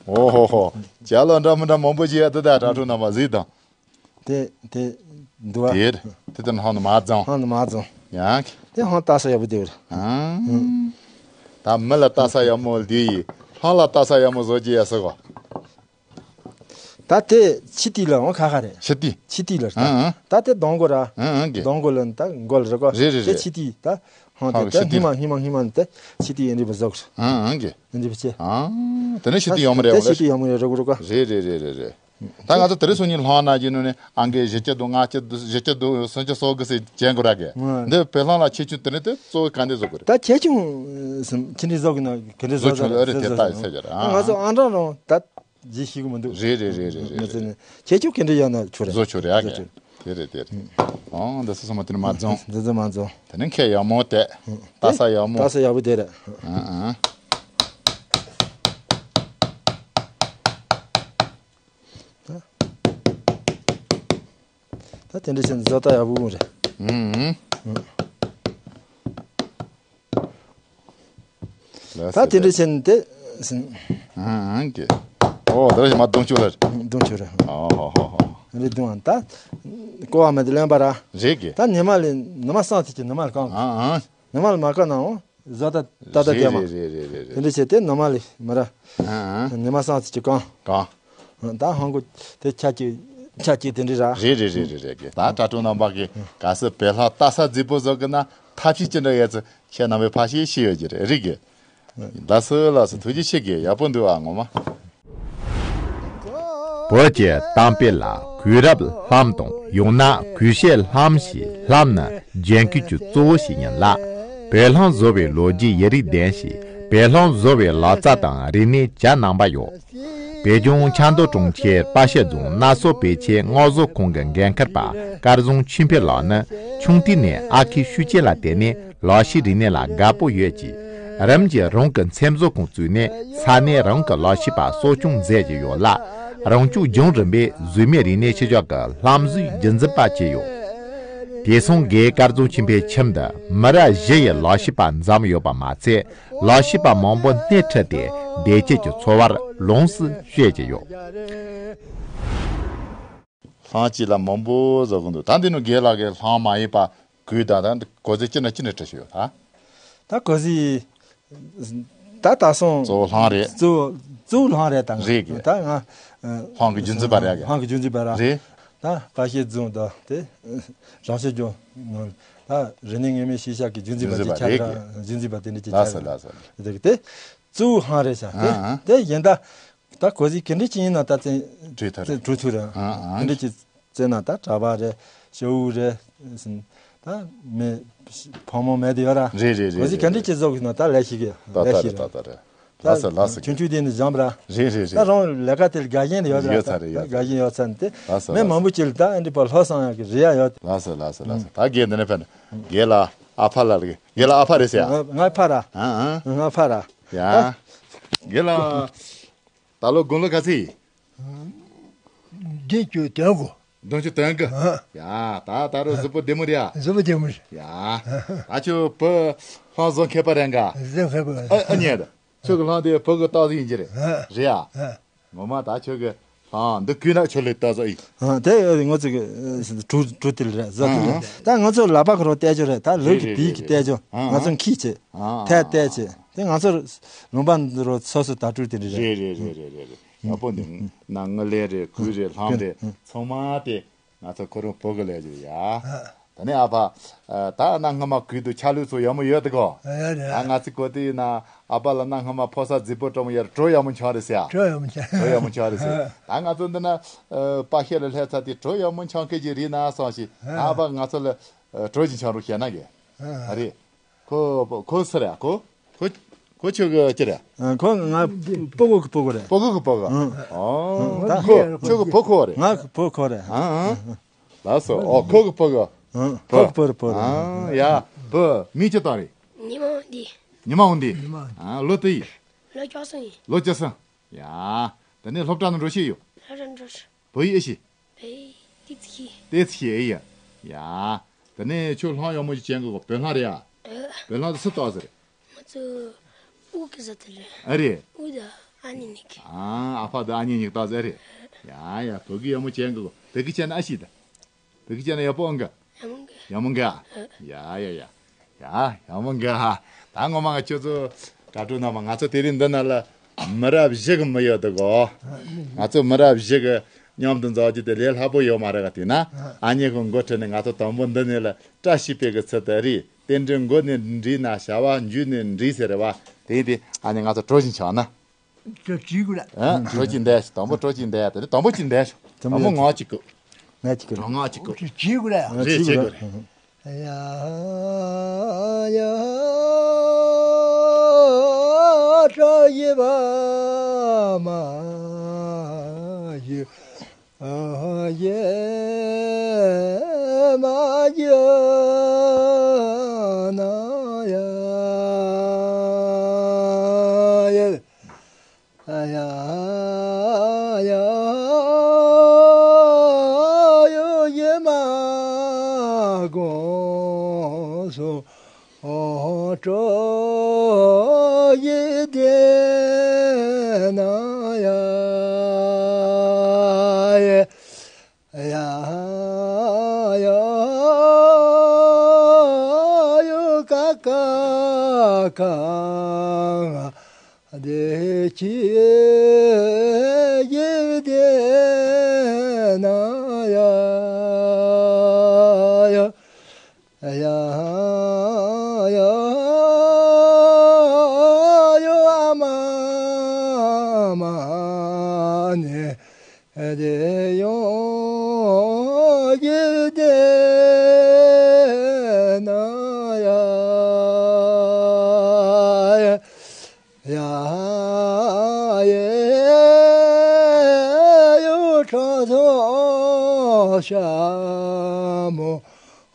ཨོ་ཧོ་ཧོ། ཅ་ལག་འདྲ་མི་འདྲ་མང་པོ་ཅིག་ཡ་དེ་ད་དྲ་གྲོགས་རྣམ་པ་གཟིགས་དང་། དེ་དེ་འདུག་བ། དེ་དེ་དེ་ནི་ཧང་ནི་མ་བརྫངས། ཧང་ནི་མ་བརྫངས། ཡང་། དེ་ཧང་ལྟ་ས་ཡག་པོ་དེ་རེད། ཨང་། ད་མི་ལ་ལྟ་ས་ཡག་མོ་འདི་ཡིས་ཧང་ལ་ལྟ་ས་ཡག་མོ་བཟོ་རྒྱུ་ཡ་ཟེར་གོ། ད་དེ་ཕྱི་ཏི་ལ་འོང་ཁ་ཁ་རེད། ཕྱི་ཏི། ཕྱི་ཏི་ལ་ད། ཨང་ཨང་། ད་དེ་གདོང་གོ་ར། ཨང་ཨང་གི་གདོང་གོ་ལ་ད་མགོ་ལ་རེད་གོ། རེད་རེད་དེ་རེད། ཕྱི་ཏི་ད་ཧང་དེ་ཧང་ད་ཕྱི་ཏི། སྙིང་མ་སྙིང་མ་སྙིང་མ་དེ་ཕྱི་ཏི་ཨེ་འདྲ་བཟོ་གི་ཨང་ཨང་གི་ཨེ་འདྲ་བྱེད། ཨང་། དེ་ནི་ཕྱི་ཏི་ཡག་མོ་རེད་དེ་འོང་ལེ། ཕྱི་ཏི་ཡག་མོ་རེད་རེད་གོ་རེད་གོ། རེད་རེད་རེད་རེད་རེད། ད་ང་ཚོ་དེ་རིང་སང་ཉིན་ལྷམ་ན་ཡིན་ནོ་ནི་ཨང་ཀི་བཞི་བཅུ་དང་ལྔ་བཅུ་བཞི་བཅུ་དང་སུམ་ཅུ་སོ་དགུ་ཟེར་ཅན་གོ་ར་གི་ཨང་། འདི་བོད་ལྷམ་ལ་ཆེ་ཆུང་དེ་ནི་དེ་གཙོ་བོ་ག་འདྲ་བཟོ་དགོས་རེད། ད་ཆེ་ཆུང་སུམ་ཅི་འདྲ་བཟོ་གི་ན་ག་འདྲ་བཟོ་བཟོ་ཆོག་ཨ་རེད། དེ་ལྟ་ཡི་ཚད་ཅན་ཨང་ང་ཚོ་ཨང་གྲངས་རང་ད་ཇི་ཤེས་གི་མི་འདུག་རེད་རེད་རེད་རེད་མི་ཚེ་རེད། ནི་ཆེ་ཆུང་ག་འདྲ་ཡོད་ན་ཆོག་རེད། བཟོ་ཆོག་རེད་ཨ་གི་བཟོ་ཆོག་དེ་རེད་དེ་རེད། ཨང་འདི་ཚོ་ཚང་མ་དེ་ནི་མ་བརྫངས། འདི་ཚོ་མ་བརྫངས། དེ་ནི་ཁྱེད་ཡག་མོ་དེ་ལྟ་ས་ཡག་མོ། ལྟ་ས་ཡག་པོ་དེ་རེད། ཨང་ཨང་། ད་དེ་འདྲ་བྱས་ནས་བཟོ་ལྟ་ཡག་པོ་རེད། ཨང་ཨང་། ད་དེ་འདྲ་བྱས་ནས་དེ། ཨང་ཨང་གི་ཨོ་ད་རེས་མ་གདོང་ཆུ་ལ། གདོང་ཆུ་རེད། ཨོ་ཧོ་ཧོ་ཧོ། རེད་གདོང་ཨང་ད། ཀོ་བ་མེད་དེ་ལེན་པ་ར། རེད་གི་ད་ཉི་མ་ལས་ཉི་མ་སང་ཚིག་གི་ཉི་མ་ལ་གང་། ཨང་ཨང་། ཉི་མ་ལ་མ་གང་ནའང་བཟོ་ལྟ་ལྟ་ལྟ་རེད་དེ་མ། རེད་རེད་རེད་རེད། དེ་འདྲ་བྱས་དེ་ཉི་མ་ལས་མི་ར། ཨང་ཨང་། ཉི་མ་སང་ཚིག་གི་གང་། གང་། ད་ཧང་གོ་དེ་ཆ་གཅིག་ཆ་གཅིག་དེ་འདྲ་ར། རེད་རེད་རེད་རེད་རེད་གི་ད་དྲ་གྲོགས་རྣམ་པ་གི་གལ་སྲིད་བོད་ལྷམ་ལྟ་ས་རྫིག་པོ་བཟོ་གི་ན་ཐབས་ཤེས་ཅི་འདྲ་ཡོད་ཚེ་ཁྱེད་རྣམ་པས་ཕར་ཞིག་ཤེས་ཡོད་ཀྱི་རེད་རེད་གི་ལགས་སོ་ལགས་སོ། ཐུགས་རྗེ་ཆེ་གི་ཡག་པོ་འདུག་ཨ་ངོ་མ། བོད་ཀྱི་གཏམ་དཔེ་ལ་གོས་རབ་ལྷམ་དང་ཡང་ན་གོས་ཞལ་ལྷམ་ཞེས་ལྷམ་ནི་རྒྱན་གོས་ཀྱི་གཙོ་བོ་ཞིག་ཡིན་ལ། བོད་ལྷམ་བཟོ་བའི་ལོ་རྒྱུས་ཡུན་རིང་ལྡན་ཞིང་བོད་ལྷམ་བཟོ་བའི་ལག་རྩལ་དང་རིག་གནས་ཇེ་རྣམ་པ་ཡོད། བོད་ལྗོངས་ཆབ་མདོ་གྲོང་ཁྱེར་པ་ཤེ་རྫོང་སྣ་སོ་བོད་ཆས་མངགས་གསོ་ཁང་གི་འགན་འཁུར་པ་སྐལ་བཟང་ཆོས་འཕེལ་ལགས་ནི་ཆུང་དུས་ནས་ཨ་ཁུ་ཤུགས་ཅན་ལ་བརྟེན་ནས་ལག་ཤེས་རིག་གནས་ལ་དགའ་པོ་ཡོད་ཅིང་། རིམ་གྱིས་རང་གི་མཚན་བཟོ་ཁང་བཙུགས་ནས་ས་གནས་རང་གི་ལག་ཤེས་པ་གསོ་སྐྱོང་མཛད་ཀྱི་ཡོད་ལ། རང་སྐྱོང་ལྗོངས་རིམ་པའི་གཟུགས་མེད་རིག་གནས་ཤུལ་བཞག་གི་ལྷམ་བཟོའི་རྒྱུན་འཛིན་པ་བྱས་ཡོད། དེང་སང་རྒན་སྐལ་བཟང་ཆོས་འཕེལ་ཁྱིམ་དུ་མི་རབས་བཞི་ཡི་ལག་ཤེས་པ་འཛོམས་ཡོད་པ་མ་ཚད། ལག་ཤེས་པ་མང་པོ་སྣེ་ཁྲིད་དེ་བདེ་སྐྱིད་ཀྱི་འཚོ་བར་ལོངས་སུ་སྤྱོད་ཀྱི་ཡོད། ལྷམ་གཅིག་ལ་མང་པོ་བཟོ་གི་འདུག་ད་འདི་ནི་རྒན་ལགས་ཀྱིས་ལྷམ་མ་ཡིན་པ་གོས་དང་ད་འདི་གོས་ཟས་ཅི་ན་ཅི་ན་བྲི་ཞིག་ཡོད་ད། ད་གོས་ཟས་ད་ད་སོང་གཙོ་བོ་ལྷམ་རེད། གཙོ་བོ་གཙོ་བོ་ལྷམ་རེད་ད། རེད་གི་ད་ང་ལྷམ་གི་རྒྱུན་འཛིན་པ་རེད་གི་ལྷམ་གི་རྒྱུན་འཛིན་པ་ར། རེད། ད་པ་ཤེ་རྫོང་དང་དེ་རང་སྐྱོང་ལྗོངས་ནང་ད་རིག་གནས་ངོ་མའི་ཤེས་བྱ་གི་རྒྱུན་འཛིན་པ་རྒྱུན་འཛིན་པ་རེད་གི་རྒྱུན་འཛིན་པ་དེ་འདྲ་ཅིག་ལགས་སོ་ལགས་སོ། དེ་གི་དེ་གཙོ་བོ་ལྷམ་རེད་ཤག་དེ་ཨ་ཨ་དེ་གཞན་དག་ད་གོས་ཟས་ག་འདྲ་ཅིག་ཡིན་ན་ད་བཙན་བྲོས་ཐུབ་རེད། བྲོས་ཐུབ་རེད། ཨ་ཨ་ག་འདྲ་ཅིག་བཙལ་ན་ད་གྲྭ་པ་རེད། ཞའུ་རེད། ད་མི་ཕོ་མོ་མེད་དེ་ཡོད་ར། རེད་རེད་རེད། གོས་ཟས་ག་འདྲ་ཅིག་བཟོ་གི་ན་ད་ལས་ཤིག་གི་ད་ལས་ད་ཤིག་རེད་ར། ད་ད་རེད། ལགས་སོ་ལགས་སོ། ཆུང་ཆུང་དེ་ནས་སྦྱངས་པ་ར། རེད་རེད་རེད། ད་རང་ལས་ཀ་དེ་ལ་དགའ་ཞེན་ཡོད་ར། ཡོད་ཚར་རེད་ཡོད་ཚར། དགའ་ཞེན་ཡོད་ཚར་ནས་དེ་ལགས་སོ་མི་ལགས་མང་པོ་ཅིག་ལ་ད་ཨ་འདྲ་པ་ལྷོ་སང་ཡག་གི་རེ་ཡ་ཡོད། ལགས་སོ་ལགས་སོ་ལགས་སོ། ད་རྒན་འདི་ནས་ཕན་རྒན་ལགས་ཨ་ཕ་ལ་རེད། རྒན་ལགས་ཨ་ཕ་རེད་ཟེར་ཡ། ང་ང་ཕ་ར། ཨ་ཨ། ང་ཕ་ར། ཡ། རྒན་ལགས། ད་ལོ་དགུང་ལོ་ག་ཚོད་ཡིན། བདུན་ཅུ་དོན་དགུ། བདུན་ཅུ་དོན་དགུ། ཨ། ཡ། ད་ད་རུང་གཟུགས་པོ་བདེ་མོ་རེད་ཨ། གཟུགས་པོ་བདེ་མོ་རེད། ཡ། ད་ཁྱོད་བུ་ལྷམ་བཟོ་མཁས་པ་རེད་འགའ། བཟོ་མཁས་པ། ཨ་ཨ་ཉེ་ད། ཁྱོད་ཀྱི་ལྷམ་དེ་བུ་གི་རྟགས་ཡིན་གྱི་རེད། ཨ། རེད་ཨ། ཨ། ངོ་མ་ད་ཁྱོད་ཀྱི་ ཨ། འདི་གུས་ན་ཆོ་ལེ་ད་ཟ་ཡི། ཨ། དེ་ཡོད་ང་ཚོ་གི་གྲུ་གྲུ་དེ་ལ་རེད་ཟ་དེ་ལ། ཨ། ད་ང་ཚོ་ལ་པ་ཁ་རོ་བལྟས་ཆོ་རེད། ད་ལུག་གི་རེད་བིས་གི་རེད་བལྟས་ཆོ། རེད། ཨ། ང་ཚོ་ཁྱི་བྱེད། ཨ། ཐལ་བལྟས་བྱེད། དེ་ང་ཚོ་ལུང་པ་འདི་རོ་སོ་སོ་ད་གྲུ་དེ་འདྲ་རེད། རེད་རེད་རེད་རེད་རེད། ཡག་པོ་འདུག་ན་དངུལ་ལེན་རེད། གུས་རེད། ལྷམ་རེད། ཚང་མ་དེ་ང་ཚོ་ཁོ་རང་བོད་གི་ལས་ཀྱི་ཡ། ད་ནི་ཨ་ཕ། ཨ། ད་གནའ་སྔ་མ་གུས་འདུག་ཆ་ལུགས་ཚོ་ཡག་མོ་ཡོད་དེ་གོ། ཡོད་རེད། ད་ང་ཚོ་གོ་དེ་ཡིན་ན་ཨ་ཕ་ལ་གནའ་སྔ་མ་ཕོ་གསར་རྫིག་པོ་སྤྲོ་མོ་ཡོད་རེད། གྲོ་ཡག་མོ་འཆང་རེད་ཟེར་ཡ། གྲོ་ཡག་མོ་འཆང་། གྲོ་ཡག་མོ་འཆང་རེད་ཟེར། ད་ང་ཚོ་འདི་ན་ཨ་པ་ཤེ་ལ་སླེབས་ཚར་དེ་གྲོ་ཡག་མོ་འཆང་མཁན་ཅིག་རེད་ན་བསམ་ཞིག་ཨ་ཕ་ང་ཚོ་ལ་ཨ་གྲོ་ཅིག་འཆང་རོགས་བྱས་ན་གི། ཨ་རེད། ཁོ་ཁོ་སུ་རེད། ཁོ་ཁོ་ཁོ་ཁྱོད་ཀྱི་ཅི་རེད། ཨ། ཁོ་ང་སྤུ་གུ་གི་སྤུ་གུ་རེད། སྤུ་གུ་གི་སྤུ་གུ། ཨ། ཨོ། ད་ཁོ་ཁྱོད་ཀྱི་བུ་ཁོ་རེད། ང་གི་བུ་ཁོ་རེད། ཨ་ཨ། ལགས་སོ། ཨོ། ཁོ་གི་སྤུ་གུ། ཨ། ཁོ་གི་བུ་རེད། བུ་རེད། ཨ། ཡ། བུ་མིང་ཅི་བཏགས་རེད། ཉི་མ་འོང་འདི། ཉི་མ་འོང་འདི། ཉི་མ། ཨ། ལོ་དུ་ཡིན། ལོ་བཅུ་གསུམ་ཡིན། ལོ་བཅུ་གསུམ། ཡ། ད་ནི་སློབ་གྲྭ་ནང་འགྲོ་ཤེས་ཡོད། སློབ་གྲྭ་འགྲོ་ཤེས། བོད་ཡིག་ཨེ་ཤེས། བོད་ཡིག་ཏོག་ཙམ་ཤེས། ཏོག་ཙམ་ཤེས་ཨེ་ཡ། ཡ། ད་ནི་ཁྱོད་ལྷམ་ཡག་མོ་ཞིག་བྱེད་དགོས་གོ། བོད་ལྷམ་རེད་ཡ། ཨ། བོད་ལྷམ་དེ་སུ་བཏགས་ཟེར། ང་ཚོ་དབུ་གི་བཟོ་དེ་རེད། ཨ་རེད། དབུ་དང་ཨ་ནེ་གཉིས་ཀྱི། ཨ། ཨ་ཕ་དང་ཨ་ནེ་གཉིས་ཀྱིས་བཏགས་ཟེར་རེད། ཡ་ཡ། བོད་གི་ཡག་མོ་བྱེད་དགོས་གོ། བོད་གི་བྱས་ན་ཨེ་ཤེས་ད། བོད་གི་བྱས་ན་ཡག་པོ་ཨང་གི། ཡག་མོ་གི། ཡག་མོ་གི་ཨ། ཡ་ཡ་ཡ། ཡ། ཡག་མོ་གི་ཨ། ད་ངོ་མ་ང་ཁྱོད་ཚོ་དྲ་གྲོགས་རྣམ་པ། ང་ཚོ་དེ་རིང་འདི་ན་ལ་མི་རབས་བཞི་གི་མི་ཡོད་དོ་གོ། ང་ཚོ་མི་རབས་བཞི་གི་མཉམ་དུ་འཛོམས་རྒྱུ་དེ་ལས་སླ་པོ་ཡོད་མ་རེད་ག། དེ་ན་ཨ་མྱེས་ཀྱི་འགོ་ཁྲིད་ནས་ང་ཚོ་དང་པོ་འདི་ནས་ལ་བཀྲ་ཤིས་པའི་གི་ཚུལ་དུ་རེད། རྟེན་འབྲེལ་མགོ་ནས་འགྲིག་ན་བྱ་བ་མཇུག་ནས་འགྲིག་ཟེར་རེད་བ། དེ་ཡིན་དུས་ཨ་ནི་ང་ཚོ་གྲོ་ཞིག་འཆང་ན། གྲོ་བྱེད་དགོས་ར། ཨ། གྲོ་ཅིག་འདེབས་ཤོག། དང་པོ་གྲོ་ཅིག་འདེབས། དེ་ནས་དང་པོ་ཅིག་འདེབས་ཤོག། དང་པོ་ང་གཅིག་དགོས། ང་གཅིག་དགོས། གྲོ་ང་གཅིག་དགོས། བྱེད་དགོས་ར། རེད། བྱེད་དགོས་རེད། ཡ་ཡ་གྲོ་ཡི་བ་མ་ཡི། ཨ་ཡེ་མ་ཡེ་ན་ཡ་ཡེ། ཨ་ཡ་ཡ་ཡོ་ཡེ་མ་གོ་སོ། ཨོ་གྲོ་ཡི་དེ་ན་ཡ་ཡེ། ཡ་ཡ་ཡོ་ཀ་ཀ་ཀ་དེ་ཁྱི་ཡི་དེ་ན་ཡ་ཡ། ཡ་ཡ་ཡོ་ཨ་མ་མ་ནེ་དེ་ཡོང་གི་དེ་ན་ཡ་ཡ། ཡ་ཡེ་ཡོ་ཁྲ་ཐོ་ཤ་མོ།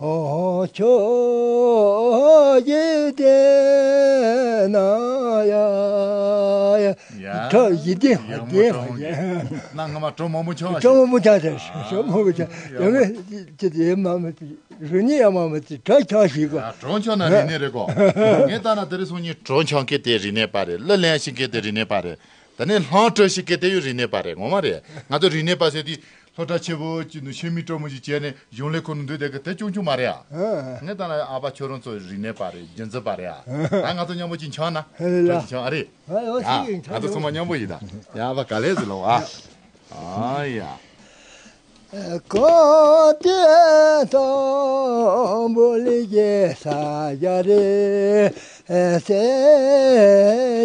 ཨོ་ཁྱོ་ཡི་དེ་ན་ཡ་ཡ། ཡ། ཁྲ་ཡི་དེ་ཡ་མོ་དེ་ཁྲ་ཡ། གནའ་སྔ་མ་གྲོ་མང་པོ་འཆང་ཞིག། གྲོ་མང་པོ་འཆང་ཞིག། གྲོ་མང་པོ་འཆང་། ཡ་མེ་ཅི་དེ་མ་མེ་རུ་ནི་ཡ་མ་མེ་ཅི་གྲོ་འཆང་ཞིག་གོ། ཡ། གྲོ་འཆང་ན་རིག་གནས་རེད་གོ། ངས་ལྟ་ན་དེ་རིང་སང་ཉིན་གྲོ་འཆང་མཁན་དེ་རིག་གནས་པ་རེད། གླུ་ལེན་ཤེས་མཁན་དེ་རིག་གནས་པ་རེད། དེ་ནས་ལྷམ་གྲོ་ཤེས་མཁན་དེ་ཡང་རིག་གནས་པ་རེད། ངོ་མ་རེད། ང་ཚོ་རིག་གནས་པ་ཟེར་དུས་སློབ་གྲྭ་ཆེན་པོ་གཅིག་ནང་ཤེས་མི་སྤྲོ་མོ་ཞིག་བྱས་ནས་གཞུང་ལས་ཁང་ནང་འདུག་བསྡད་མཁན་དེ་ཆུང་ཆུང་མ་རེད་ཨ། ཨ། ངས་ལྟ་ན་ཨ་ཕ་ཁྱོད་རང་ཚོ་རིག་གནས་པ་རེད། རྒྱུན་འཛིན་པ་རེད་ཨ། ད་ང་ཚོ་མཉམ་པོ་ཅིག་འཆང་ན། ཧེ་ལ། ཅིག་འཆང་ཨ་རེད། ཨ་ཡོ་ཨ། ཤེས་ཡིན་ང་ཚོ་ཚང་མ་མཉམ་པོ་ཡིན་ད། ཡ་ཨ་ཕ་ག་ལེ་ཟེར་ལོ་ཨ། ཨ་ཡ། ཀོ་ཏེ་ཐོ་བོ་ལི་ཡེ་ས་ཡ་རེ་སེ་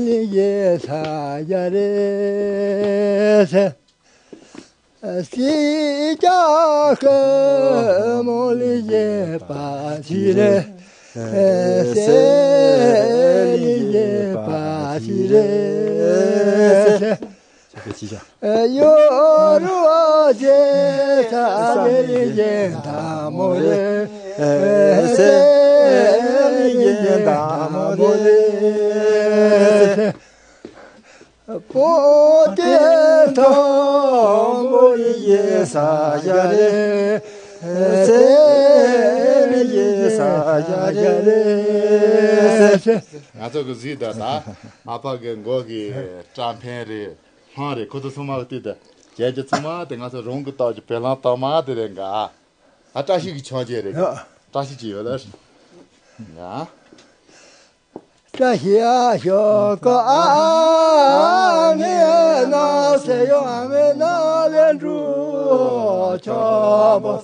ལི་ཡེ་ས་ཡ་རེ་སེ། སི་ཀྱ་ཁ་མོ་ལི་ཡེ་པ་སི་རེ་སེ་ལི་ཡེ་པ་སི་རེ་སེ། ཡོ་རུ་ཨ་ཇེ་ས་ལི་ཡེ་ད་མོ་རེ་སེ་ལི་ཡེ་ད་མོ་རེ། པོ་ཏེ་ཐོ་བོ་ཡེ་ས་ཡ་རེ་སེ་ཡེ་ས་ཡ་རེ། ང་ཚོ་གི་གཟིགས་ད་ད་ཨ་ཕ་གི་མགོ་གི་སྐྲ་འཕེན་རེད། ལྷམ་རེད། ཁོ་ཚོ་ཚང་མ་གི་ལྟོས་ད། ཁྱེད་ཀྱི་ཚང་མ་དེ་ང་ཚོ་རང་གི་རྟགས་ཀྱི་བེ་ལང་རྟགས་མ་དེ་རེད་འགའ། ད་བཀྲ་ཤིས་ཀྱི་ཆོས་རྗེ་རེད། ཡ། བཀྲ་ཤིས་ཀྱི་ཡོད་ལ། ཡ། བཀྲ་ཤིས་ཨ་ཤོ་ཀ་ཨ་ནི་ན་སེ་ཡོ་ཨ་མེ་ན་ལེ་འགྲུ་ཆོ་བོ།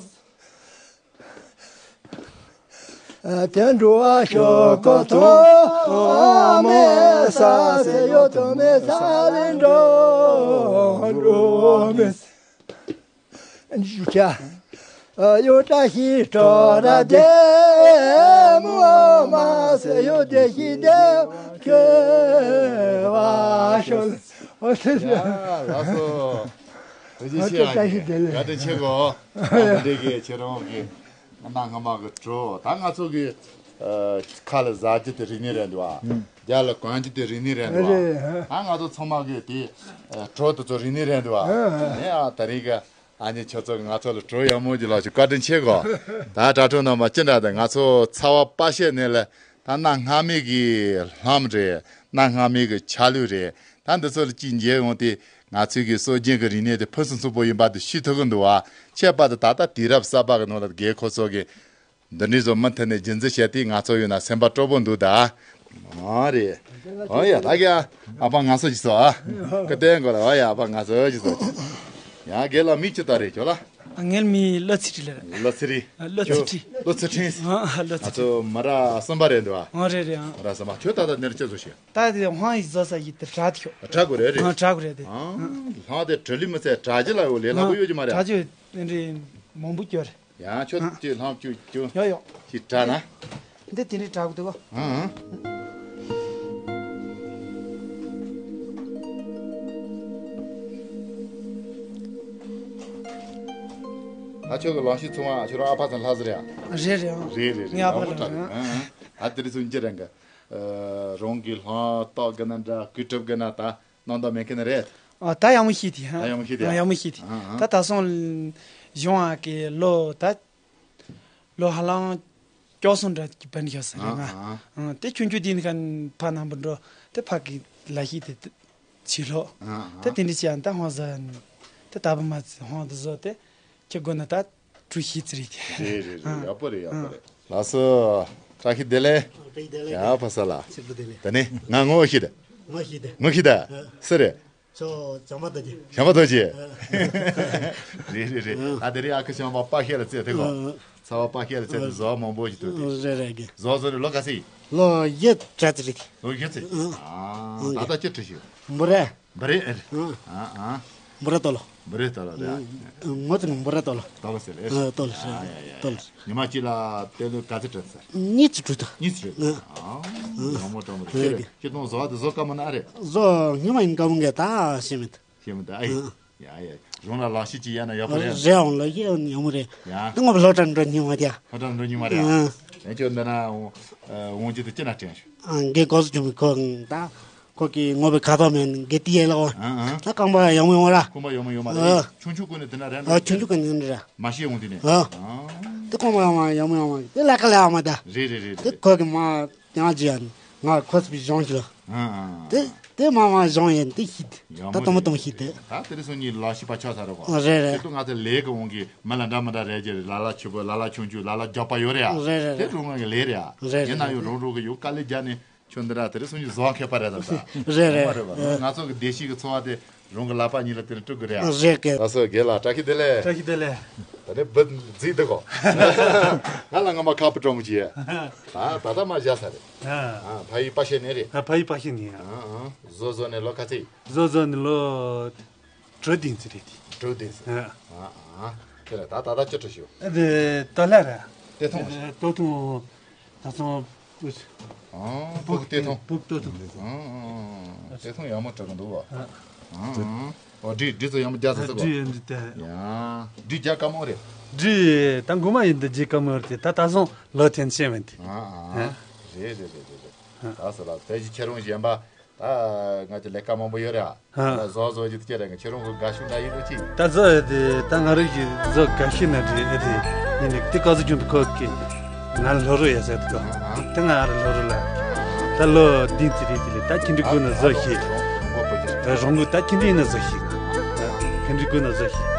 དེ་འགྲོ་བ་ཤོ་ཀ་ཐོ་མེ་ས་སེ་ཡོ་ཐོ་མེ་ས་ལེ་འགྲོ་འགྲོ་མེ། ཞུ་ཆ། ཡོ་བཀྲ་ཤིས་སྤྲོ་ར་དེ་མོ་མ་སེ་ཡོ་བདེ་ཤི་དེ་ཁྱེད་བ་ཤོ་ལ། ཨོ་སེ་ཡ། ལགས་སོ། བཀྲ་ཤིས་བདེ་ལེགས། བཀའ་དྲིན་ཆེ་གོ། ཨ་མི་འདྲེ་གི་ཁྱེད་རང་གི་གནའ་སྔ་མ་གི་བྲོ་ད་ང་ཚོ་གི་ཁ་ལ་ཟ་རྒྱུ་དེ་རིག་གནས་རེད་འདུག་ཨ། རྒྱ་ལ་གོན་རྒྱུ་དེ་རིག་གནས་རེད་འདུག་ཨ། རེད། ད་ང་ཚོ་ཚང་མ་གི་དེ་བྲོ་དེ་ཚོ་རིག་གནས་རེད་འདུག་ཨ། ཨ་ཨ། ནས་ཨ་ད་རིང་གི་ཨ་ནི་ཁྱོད་ཚོ་གི་ང་ཚོ་ལ་བྲོ་ཡག་མོ་ཅིག་ལོག་ཅིག་བཀའ་དྲིན་ཆེ་གོ། ད་དྲ་གྲོགས་རྣམ་པ་ཅི་འདྲ་དེ་ང་ཚོ་ཚ་བ་པ་ཤེ་ནས་ལ་ད་གནའ་སྔ་མའི་གི་ལྷམ་རེད། གནའ་སྔ་མའི་གི་ཆ་ལུགས་རེད། ད་འདི་ཚོ་ལ་ཅིག་མཇལ་ཡོང་དུས་ང་ཚོའི་གི་སྲོལ་རྒྱུན་གི་རིག་གནས་དེ་ཕུན་སུམ་ཚོགས་པོ་ཡིན་པ་དེ་ཤེས་ཐུབ་གི་འདུག་བ། ཁྱད་པར་དུ་ད་ལྟ་དུས་རབས་གསར་པ་གི་ནང་ལ་རྒན་ཁོ་ཚོ་གི་འདི་འདྲའི་བཟོ་མུ་མཐུད་ནས་རྒྱུན་འཛིན་བྱས་དུས་ང་ཚོ་ཡོད་ན་སེམས་པ་སྤྲོ་པོ་འདུག་ད། ཨ་རེད། ཨོ་ཡ་ད་གི་ཨ་ཕ་ང་ཚོ་ཅིག་སོ་ཨ། ཀི་ཏན་གོ་ལ་ཨོ་ཡ་ཨ་ཕ་ང་ཚོ་ཅིག་སོ། ཡ་རྒན་ལགས་མིང་ཅི་ལྟ་རེད་ཁྱོད་ལ། ཨ་ངའི་མིང་བློ་ཚེ་རིང་ལབ་རེད། བློ་ཚེ་རིང་། ཨ་བློ་ཚེ་རིང་། བློ་ཚེ་རིང་། ཨ་ཨ་བློ་ཚེ་རིང་། ང་ཚོ་མི་རབས་གསུམ་པ་རེད་འདུག་ཨ། ཨ་རེད་རེད་ཨ། མི་རབས་གསུམ་པ་ཁྱོད་ད་ལྟ་འདིར་ཅི་བཟོ་ཞིག་ད་དེ་ཧང་ཡིག་བཟོ་ས་ཡིག་དེ་གྲ་དེ་ཤོག་གྲ་དགོས་རེད་རེད། ཨ་གྲ་དགོས་རེད་དེ། ཨ་ལྷང་དེ་གྲ་ལི་མི་ཚད་གྲ་ཅི་ལ་ཡོད་ལས་སླ་པོ་ཡོད་ཀྱི་མ་རེད། གྲ་ཅི་རེད་མང་པོ་སྐྱོ་རེད། ཡང་ཁྱོད་ཀྱི་ལྷང་བཅུ་བཅུ། ཡོ་ཡོ། ཅི་གྲ་ན། འདི་དེ་འདྲའི་གྲ་དགོས་འདུག་ག་ཨང་། ཨ་ཁྱོད་ཀྱི་ལང་ཤི་ཚོང་བ་ཁྱོད་རང་ཨ་ཕ་དང་ལྷ་ཟེར་ཡ། རེད་རེད་ཨང་། རེད་རེད་རེད། ངའི་ཨ་ཕ་ཡག་པོ་ལ་དྲག་རེད་ཨང་། ཨང་། ཨ་དེ་རིང་སུ་འགྱུར་རང་གི་རང་གི་ལྷང་ཏོག་གི་ན་འདྲ་སྐུ་གྲུབ་གི་ན་ད་གནང་ད་མེད་མཁན་རེད། ཨ་ད་ཡག་མོ་ཤེས་དེ་ཧ། ད་ཡག་མོ་ཤེས་དེ་ཨ། ཡག་མོ་ཤེས་དེ། ཨང་ཨང་། ད་ད་སོང་གཞུང་ཨ་གི་ལོ་ད་ལོ་ཧ་ལང་སྐྱོ་སོང་འདྲ་གི་བན་ཤོ་ས་རེད་ང་། ཨང་ཨང་། ཨང་། དེ་ཆུང་ཆུང་དེ་ནི་ག་ཕ་ནང་པོ་འགྲོ་དེ་ཕ་གི་ལ་ཤེས་དེ་ཕྱི་ལོ། ཨང་ཨང་། ད་དེ་འདྲ་ཅི་ཨ་ད་ཧོང་ཟ་དེ་ད་བུ་མ་ཧོང་དུ་བཟོ་དེ། ཁྱེད་དགོས་ན་ད་གྲུ་ཞིག་ཙི་རེད་དེ། རེད་རེད་རེད། ཡག་པོ་རེད་ཡག་པོ་རེད། ལགས་སོ། བཀྲ་ཤིས་བདེ་ལེགས། བཀྲ་ཤིས་བདེ་ལེགས། ཡ་ཕ་ས་ལ། ཆེ་པོ་བདེ་ལེགས། ད་ནི་ང་ངོ་ཤེས་ད། ངོ་ཤེས་ད། ངོ་ཤེས་ད། ཨ། སུ་རེད། ཁྱོད་བྱམས་པ་རྡོ་རྗེ། བྱམས་པ་རྡོ་རྗེ། ཨ། རེད་རེད་རེད། ཨ། ད་དེ་རིང་ཨ་ཁུ་བྱམས་པ་པ་ཤེས་ལ་བཙལ་ཐུབ་གོ། ཨ། ཚ་བ་པ་ཤེས་ལ་བཙལ་ཏེ་ཨ། བཟོ་མང་པོ་ཞིག་འདུག་སྟེ། རེད་རེད་རེད། བཟོ་བཟོ་རེད་ལོ་ག་ཚོད་ཡིན། ལོ་བརྒྱད་བརྒྱད་ཙི་རེད། ལོ་བརྒྱད་ཙི། ཨ། ཨ། ད་ལྟ་ཅི་འབྲི་ཞིག་འབུ་རེད། འབུ་རེད། ཨ། ཨ་ཨ། འབུ་ར་ཏོ་ལོ། འབུ་རེད་ཏོ་ལོ་རེད། ངོ་ཚ་ནི་འབུ་ར་ཏོ་ལོ། ཏོ་ལོ་ཟེར་རེད། ཨ་ཏོ་ལོ་ཟེར། ཨ་ཡ་ཡ་ཡ། ཏོ་ལོ། ཉི་མ་གཅིག་ལ་དཔེ་ལོ་ག་ཚོད་འབྲི་ཟེར། གཉིས་ཚོད་འབྲི་ད། གཉིས་ཚོད་འབྲི། ཨ། ཨ། ཡག་མོ་ཏོ་མོ་རེད། ཨ། ཁྱེད་རེད་ཁྱེད་གཏོང་བཟོ་བ་དེ་བཟོ་དཀའ་མོ་ན་ཨ་རེད། བཟོ་ཉི་མ་ཡིན་དཀའ་མོ་འགས་ད་ཤེས་མེད། ཤེས་མེད་ད་ཨ་ཡ། ཨ། ཡ་ཡ། རང་ལ་ལག་ཤེས་ཅིག་ཡ་ན་ཡག་པོ་རེད། རེད་འོང་ལག་ཤེས་ཡག་མོ་རེད། ཡ། ད་ངོ་བ་ལོ་གྲངས་འགྲོ་ཉི་མ་དེ། ལོ་གྲངས་འགྲོ་ཉི་མ་རེད། ཨ། ཨ་ཁྱོད་འདི་ན་འོང་འོང་རྒྱུ་དེ་ཅི་ན་དྲན་ཤོག་ཨ་འགན་གོ་སོ་ཅུང་གི་ཁོ་ད། ཁོ་གི་ངོ་བོའི་ཁ་དོག་མེད་འགལ་ཏི་ཡེ་ལ་འོ། ཨང་ཨང་། ད་རྐང་པ་ཡག་མོ་ཡོང་བ་ར། རྐང་པ་ཡག་མོ་ཡོང་བ་ར། ཨ། ཆུང་ཆུང་ཀུན་ནས་དེ་ན་རན་འགྲོ། ཨ་ཆུང་ཆུང་ཀུན་ནས་ར། མ་ཤེས་འོང་དེ་ནས། ཨ། ཨང་། དེ་རྐང་པ་ཡག་མོ་ཡག་མོ་ཡོང་བ་དེ་ལ་ཀ་ལ་ཡག་མ་ད། རེད་རེད་རེད་དེ་རེད། ཁོ་གི་མ་ཡང་ཅི་ཡ་ང་ཁོ་སི་བི་གཞུང་ཞིག་ལ། ཨང་ཨང་། དེ་དེ་མ་མ་གཞུང་ཡིན་དེ་ཤི་དེ། ཡག་ད་མོ་དོ་མོ་རེད། དོ་ཤི་དེ། ད་དེ་རིང་སང་ཉིན་ལ་ཤི་པ་ཆགས་ཚར་རོ་གོ། ཨ་རེད་རེད། དེ་ཏུ་ང་ཚོ་ལས་ཀ་འོང་གི་མི་ལ་འདྲ་མི་འདྲ་རེད་ཅེ་རེད། ལ་ལ་ཆུ་བོ་ལ་ལ་ཆུང་ཆུང་ལ་ལ་མགྱོགས་པ་ཡོད་རེད་ཨ། རེད་རེད་རེད། དེ་རུང་ང་གི་ལས་རེད་ཨ། རེད་རེད། ཡིན་ན་ཡང་རང་རང་གི་ཡོད་དཀའ་ལས་རྒྱག་ནས། ཁྱོད་འདི་ར་དེ་རིང་སང་ཉིན་བཟོ་མཁས་པ་རེད་དམ་ད། རེད་རེད། ཧོ་མ་རེད་པ། ཨ། ང་ཚོ་གི་བདེ་སྐྱིད་ཀྱི་འཚོ་བ་དེ་རང་གི་ལག་པ་གཉིས་ལ་དེ་རིང་སྤྲོད་དགོས་རེད་ཨ། རེད་ཀེ། ལགས་སོ་རྒན་ལགས་བཀྲ་ཤིས་བདེ་ལེགས། བཀྲ་ཤིས་བདེ་ལེགས། ད་ནི་བུ་རྫིག་འདུག་གོ། ང་ལ་ངོ་མ་ཁ་སྤུ་གྲོང་མོ་ཅིག་ཡོད། ད་ད་ལྟ་མ་བཞག་ས་རེད། ཨ། ཨ། ཕ་ཡུལ་པ་ཤེས་ནས་རེད། ཨ། ཕ་ཡུལ་པ་ཤེས་ནས་ཨ། ཨ་ཨ། བཟོ་བཟོ་ནས་ལོ་ག་ཚོད་ཡིན། བཟོ་བཟོ་ནས་ལོ་དྲུག་བདུན་ཙམ་རེད་དེ། དྲུག་བདུན་ཙམ། ཨ། ཨ་ཨ། དེ་ལ་ད་ད་ལྟ་ཅི་འདྲ་ཞིག་ཡོད། ཨ་དེ་ཏོ་ལ་ར། ཏེ་ཐུང་། ཨ་ཏོ་ཐུང་། ད་སོང་། ཨང་། ཕུག་ཏེ་ཐུང་། ཕུག་ཏེ་ཐུང་། ཨང་ཨང་། ཏེ་ཐུང་ཡག་མོ་གྲགས་འདུག་བ། ཨ། ཨང་། ཨོ་འདྲི་འདྲི་ཚོ་ཡག་མོ་རྒྱག་ཚར་སོང་བ། འདྲི་ཡོད་འདི་ཏེ། ཡང་། འདྲི་རྒྱག་དཀའ་མོ་རེད། འདྲི་ད་མགོ་མ་ཡིན་འདི་རྒྱག་དཀའ་མོ་རེད་ད་ད་སོང་ལོ་ཐེན་ཤེས་མེད་དེ། ཨང་ཨང་། ཨ། རེད་རེད་རེད་རེད་རེད། ཨ། ད་སོ་ལ་ཕལ་ཆེར་ཁྱེད་རང་གཞན་པ། ད་ང་ཚོ་ལས་ཀ་མང་པོ་ཡོད་རེད་ཨ། ཨ། ད་བཟོ་བཟོ་རྒྱུ་དེ་ཁྱེད་རང་གི་ཁྱེད་རང་གི་དགའ་ཤོས་འདྲ་ཡིན་འགྲོ་ཅི། ད་བཟོ་ཡོད་དེ་ད་ང་རང་གི་བཟོ་དགའ་ཤོས་ན་འདྲི་ཨེ་དེ་ཡིན་ནི་དེ་བཀའ་ཟུར་ཆུང་དུ་ཁོག་གི་ང་ལ་ལྷོ་རུ་ཡ་ཟེར་དུ་ཨ། དེ་ང་ར་ལྷོ་རུ་ལ་ད་ལོ་བདུན་ཙི་རེད་དེ་ལས་ད་ཁྱེད་འདྲི་དགོས་ན་བཟོ་ཤེས། རོང་གོ་ད་ཁྱེད་འདྲི་ཡིན་ན་བཟོ་ཤེས། ཨ། འདི་ཀུན་ན་ཟེར།